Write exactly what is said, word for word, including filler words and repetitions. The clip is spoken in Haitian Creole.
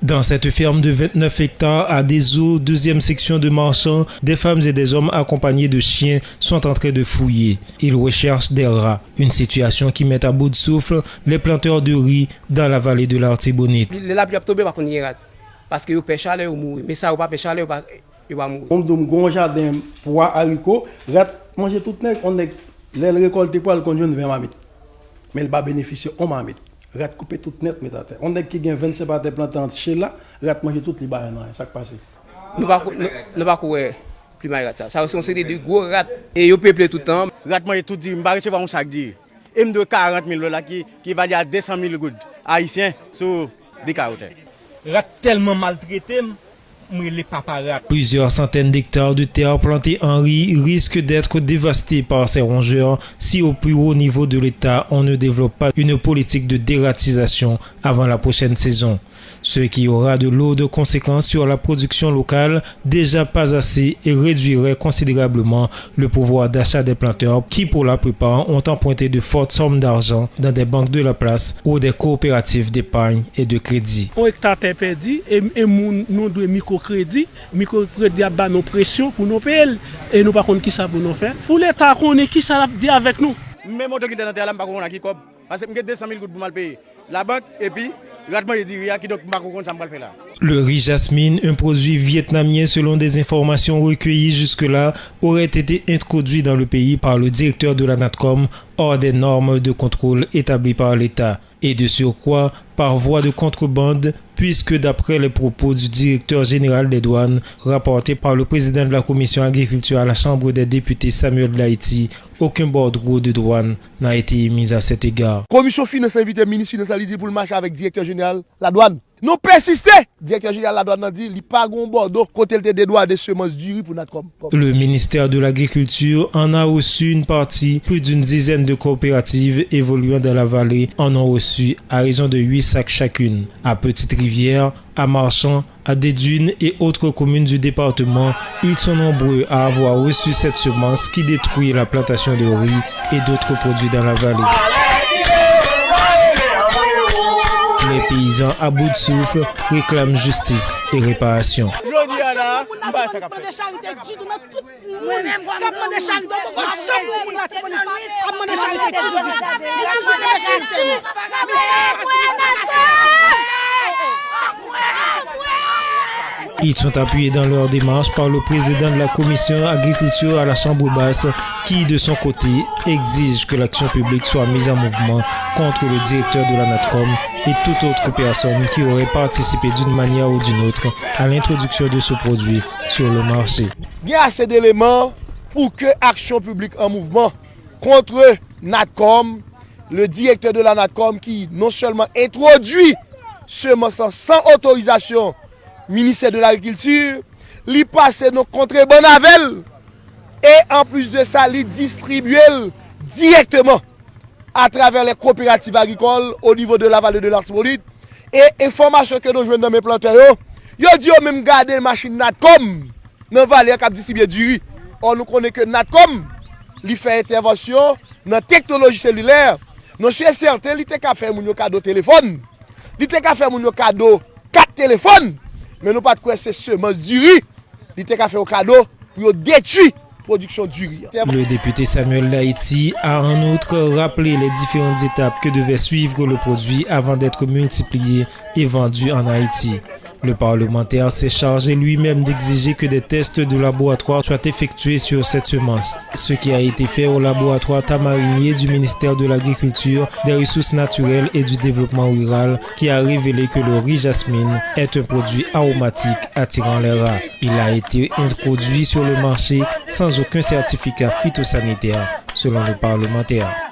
Dans cette ferme de vingt-neuf hectares à Dessous, deuxième section de Marchand, des femmes et des hommes accompagnés de chiens sont en train de fouiller. Ils recherchent des rats, une situation qui met à bout de souffle les planteurs de riz dans la vallée de l'Artibonite. Lè lapli ap tonbe, pa konn gen rat. Paske yo pè chalè, yo mouri. Men sa yo pa pè chalè, yo pa, yo pa mouri. Mwen, m di w, m gen yon jaden pwa, ariko, rat manje tout nèg, yon nèg, lè l rekòlte pwa, l konn jwenn ven mamit. Men l pa benefisye yon mamit. Rat koupe tout nèt, met atè. Yon nèg ki gen vennsenk patè plante ant chela, rat manje tout, li pa jwenn anyen. Sa k pase? Nou pa ko-, nou, nou pa ko wè plimay rat sa. Sa yo se yon seri de gwo rat. E yo peple tout tan. Rat manje tout diri. M pa resevwa yon sak diri. E m dwe karant mil dola ki, ki evalye a de san mil goud ayisyen sou de kawo tè. Rat tèlman maltrete m, m rele papa rat. Plusieurs centaines d'hectares de terres plantées en riz risquent d'être dévastées par ces rongeurs si au plus haut niveau de l'État on ne développe pas une politique de dératisation avant la prochaine saison. Ce qui aura de lourdes conséquences sur la production locale, déjà pas assez, et réduirait considérablement le pouvoir d'achat des planteurs qui, pour la plupart, ont emprunté de fortes sommes d'argent dans des banques de la place ou des coopératives d'épargne et de crédit. On ekta tè pèdi, e, e moun nou dwe mikrokredi. Mikrokredi ap ba nou presyon pou nou peye l, e nou pa konn kisa pou nou fè. Pou Leta konnen kisa l ap di avèk nou. Menm otorite nan tè a la, m pa konn a ki kòb. Paske m gen de san mil goud pou m al peye labank, epi rat manje diri a, kidonk m pa ko konn sa m pral fè la. Le riz jasmine, un produit vietnamien selon des informations recueillies jusque-là, aurait été introduit dans le pays par le directeur de la natcom hors des normes de contrôle établies par l'État. Et de surcroît, par voie de contrebande, puisque d'après les propos du directeur général des douanes, rapporté par le président de la commission agriculture à la Chambre des députés, Samuel Lahaiti, aucun bordereau de douane n'a été émis à cet égard. Komisyon Finans envite minis finans la, li di pou l mache avèk direktè jeneral ladwàn. Nou pèsiste! Direktè jeneral ladwàn nan di li pa gen yon bòdo kote l te dedwannen semans diri pou Natcom. Le ministère de l'Agriculture en a reçu une partie, plus d'une dizaine de coopératives évoluant dans la vallée en ont reçu à raison de huit sacs chacune. À Petite-Rivière, à Marchand, à Desdunes et autres communes du département, ils sont nombreux à avoir reçu cette semence qui détruit la plantation de riz et d'autres produits dans la vallée. Les paysans à bout de souffle réclament justice et réparation. Jodi a la, m pa wè sa k ap fèt. Mwen menm kòm moun k ap mande charite, ou poko janm wè moun Latibonit k ap mande charite ditou, ditou. N ap mande jistis, n ap mande jistis. Ils sont appuyés dans leur démarche par le président de la commission agriculture à la Chambre basse, qui, de son côté, exige que l'action publique soit mise en mouvement contre le directeur de la Natcom et toute autre personne qui aurait participé d'une manière ou d'une autre à l'introduction de ce produit sur le marché. Gen ase d eleman pou ke aksyon piblik an mouvman kont Natcom, le directeur de la Natcom ki non sèlman entwodui semans lan san otorizasyon Ministè de Lagrikilti, li pase nan kontrebann avè l, e anplis de sa, li distribye l dirèkteman atravè lè kooperativ agrikòl o nivo de la vallée de l'Artibonite. E enfòmasyon ke nou jwenn nan men plantè yo, yo di yo menm gade machin Natcom nan vale a k ap distribye diri. Ò, nou konnen ke Natcom, li fè entèvansyon nan teknoloji selilè. Non, si e sèten, li te ka fè moun yo kado telefòn. Li te ka fè moun yo kado kat telefòn. Men nou pa t kwè se semans diri li te ka fè yo kado pou yo detwi pwodiksyon diri an. Le député Samuel Lahaiti a en outre rappelé les différentes étapes que devait suivre le produit avant d'être multiplié et vendu en Haïti. Le parlementaire s'est chargé lui-même d'exiger que des tests de laboratoire soient effectués sur cette semence, ce qui a été fait au laboratoire Tamarinier du ministère de l'Agriculture, des Ressources naturelles et du Développement rural, qui a révélé que le riz jasmine est un produit aromatique attirant les rats. Il a été introduit sur le marché sans aucun certificat phytosanitaire, selon le parlementaire.